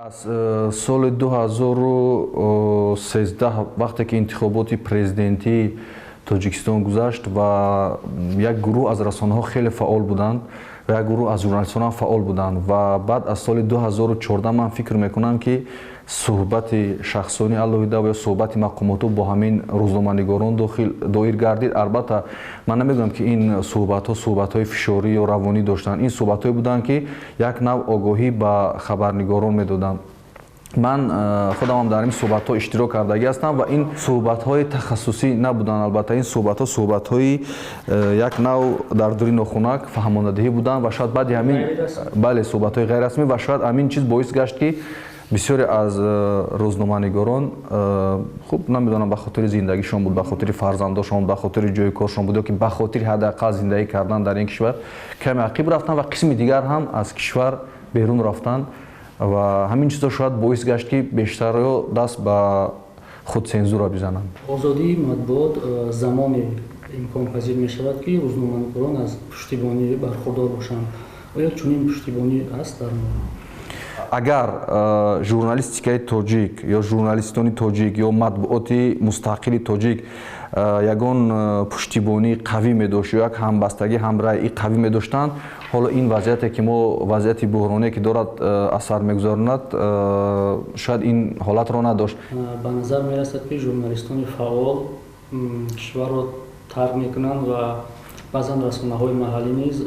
Аз соли 2013, вақте ки интихоботи президентии Тоҷикистон гузашт ва як гурӯҳ аз расонаҳо хеле фаъол буданд ва як гурӯҳ аз журналистон ҳам фаъол буданд, ва баъд аз соли 2014 ман фикр мекунам, ки суҳбати шахсони алоҳида ва ё суҳбати мақомотҳо бо ҳамин рӯзноманигорон доир гардид. Албатта, ман намедонам, ки ин суҳбатҳо суҳбатҳои фишорӣ ё равонӣ доштанд. Ин суҳбатҳое буданд, ки як нав огоҳӣ ба хабарнигорон медоданд. Ман худамам дар ин суҳбатҳо иштирок кардагӣ ҳастам ва ин суҳбатҳои тахассусӣ набуданд. Албатта, ин суҳбатҳо суҳбатҳои як нав дар дури нохунак фаҳмонадиҳӣ буданд ва шояд баъди ҳамин, бале, суҳбатҳои ғайррасмӣ, ва шояд ҳамин чиз боис гашт, ки бисёре аз рӯзноманигорон, хуб, намедонам, ба хотири зиндагишон буд, ба хотири фарзандошон, ба хотири ҷои коршон буд ё ки ба хотири ҳадди ақал зиндагӣ кардан дар ин кишвар каме ақиб рафтанд ва қисми дигар ҳам аз кишвар берун рафтанд. Ва ҳамин чизҳо шояд боис гашт, ки бештарҳо даст ба худсензура бизананд. Озодии матбуот замоне имконпазир мешавад, ки рӯзноманигорон аз пуштибонӣ бархурдор бошанд. Оё чунин пуштибонӣ аст дар мо? Агар журналистикаи тоҷик ё журналистони тоҷик ё матбуоти мустақили тоҷик ягон пуштибонии қавӣ медошт ё як ҳамбастагӣ, ҳамраъи қавӣ медоштанд, ҳоло ин вазъияте, ки мо, вазъияти буҳроние, ки дорад асар мегузаронад, шояд ин ҳолатро надошт. Ба назар мерасад, ки журналистони фаъол кишварро тарк мекунанд ва баъзан расонаҳои маҳаллӣ низ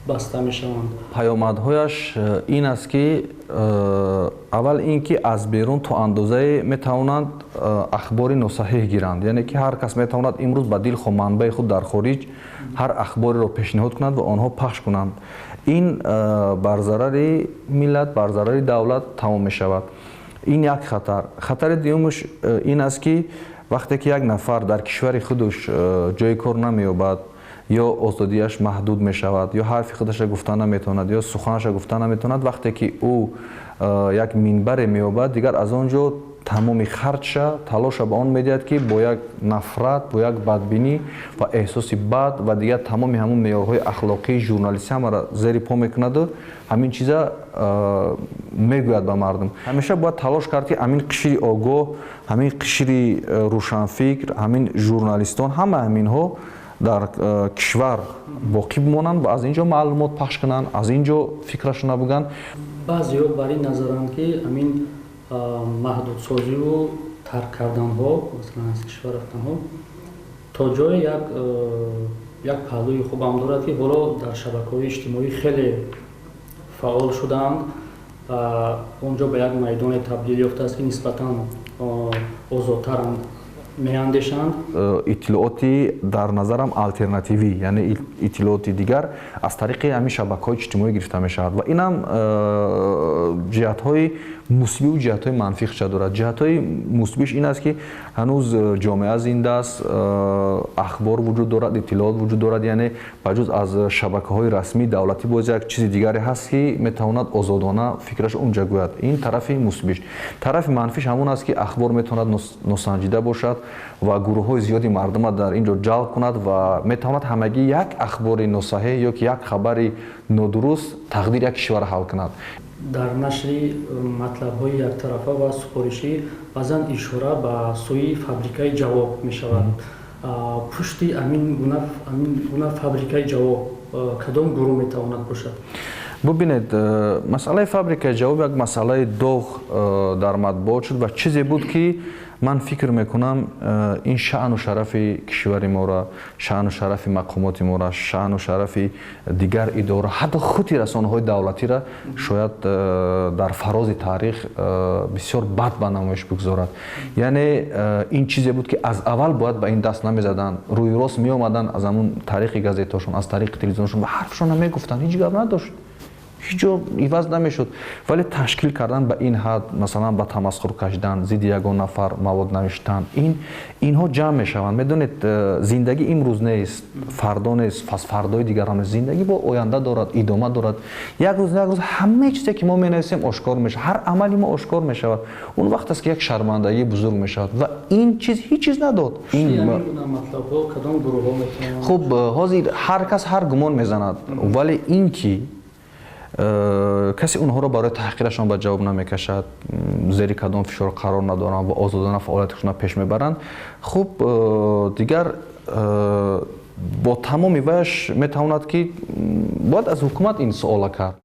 баста мешаванд. Паёмадҳояш ин аст, ки аввал ин ки аз берун то андозае метавонанд ахбори носаҳеҳ гиранд, яъне ки ҳар кас метавонад имрӯз ба дилхоҳ манбаи худ дар хориҷ ҳар ахбореро пешниҳод кунад ва онҳо пахш кунанд. Ин бар зарари миллат, бар зарари давлат тамом мешавад. Ин як хатар. Хатари дуюмаш ин аст, ки вақте ки як нафар дар кишвари худаш ҷои кор намеёбад ё озодиаш маҳдуд мешавад, ё ҳарфи худаша гуфта наметавонад, ё суханаша гуфта наметавонад, вақте ки ӯ як минбаре меёбад, дигар аз он ҷо тамоми харҷша, талоша ба он медиҳад, ки бо як нафрат, бо як бадбинӣ ва эҳсоси бад ва дигар тамоми ҳамун меъёрҳои ахлоқии журналистӣ ҳамаро зери по мекунаду ҳамин чиза мегӯяд ба мардум. Ҳамеша бояд талош кард, ки ҳамин қишри огоҳ, ҳамин қишри рӯшанфикр, ҳамин журналистон, ҳама ҳаминҳо дар кишвар боқӣ бимонанд ва аз ин ҷо маълумот пахш кунанд, аз ин ҷо фикрашона бигӯянд. Баъзеҳо бар ин назаранд, ки ҳамин маҳдудсозиву тарк карданҳо, масалан, аз кишвар рафтанҳо, то ҷое як паҳлӯи хубам дорад, ки ҳоло дар шабакаҳои иҷтимоӣ хеле фаъол шудаанд ва он ҷо ба як майдоне табдил ёфтааст, ки нисбатан озодтаранд, меандешанд. Иттилооти дар назарам алтернативӣ, яъне иттилооти дигар аз тариқи ҳамин шабакаҳои иҷтимоӣ гирифта мешавад ва инам ҷиҳатҳои мусбиву ҷиҳатҳои манфӣ худша дорад. Ҷиҳатҳои мусбиш ин аст, ки ҳанӯз ҷомеа зинда аст, ахбор вуҷуд дорад, иттилоот вуҷуд дорад, яъне ба ҷуз аз шабакаҳои расмии давлатӣ боз як чизи дигаре ҳаст, ки метавонад озодона фикраш унҷа гӯяд. Ин тарафи мусбиш. Тарафи манфиш ҳамон аст, ки ахбор метавонад носанҷида бошад ва гурӯҳҳои зиёди мардума дар ин ҷо ҷалб кунад ва метавонад ҳамагӣ як ахбори носаҳеҳ ё ки як хабари нодуруст тақдири як кишварро ҳал кунад. Дар нашри матлабҳои яктарафа ва супоришӣ баъзан ишора ба сӯи фабрикаи ҷавоб мешавад. Пушти ҳамин гуна фабрикаи ҷавоб кадом гурӯҳ метавонад бошад? Бубинед, масъалаи фабрикаи ҷавоб як масъалаи доғ дар матбуот шуд ва чизе буд, ки ман фикр мекунам, ин шаъну шарафи кишвари моро, шаъну шарафи мақомоти моро, шаъну шарафи дигар идора, ҳатто худи расонаҳои давлатиро шояд дар фарози таърих бисёр бад ба намоиш бигзорад. Яъне ин чизе буд, ки аз аввал бояд ба ин даст намезаданд, рӯи рост меомаданд аз ҳамун тариқи газетҳошон, аз тариқи телевизионшон ва ҳарфшона мегуфтанд. Ҳеҷ гап надошт, ҳеҷ ҷо иваз намешуд. Вале ташкил кардан ба ин ҳад, масалан, ба тамасхур кашидан, зидди ягон нафар мавод навиштан, инҳо ҷамъ мешаванд. Медонед, зиндагӣ имрӯз нест, фардо нест, фардои дигарам нест. Зиндагӣ бо оянда дорад, идома дорад. Як рӯз, як рӯз ҳамаи чизе, ки мо менависем, ошкор мешавад, ҳар амали мо ошкор мешавад. Он вақт аст, ки як шармандагии бузург мешавад ва ин чиз ҳеҷ чиз надод. Хуб, ҳозир ҳар кас ҳар гумон мезанад, вале ин ки Касе онҳоро барои таҳқирашон ба ҷавоб намекашад, зери кадом фишор қарор надоранд ва озодона фаъолияти худшона пеш мебаранд. Хуб, дигар бо тамоми ваяш метавонад, ки бояд аз ҳукумат ин суола кард.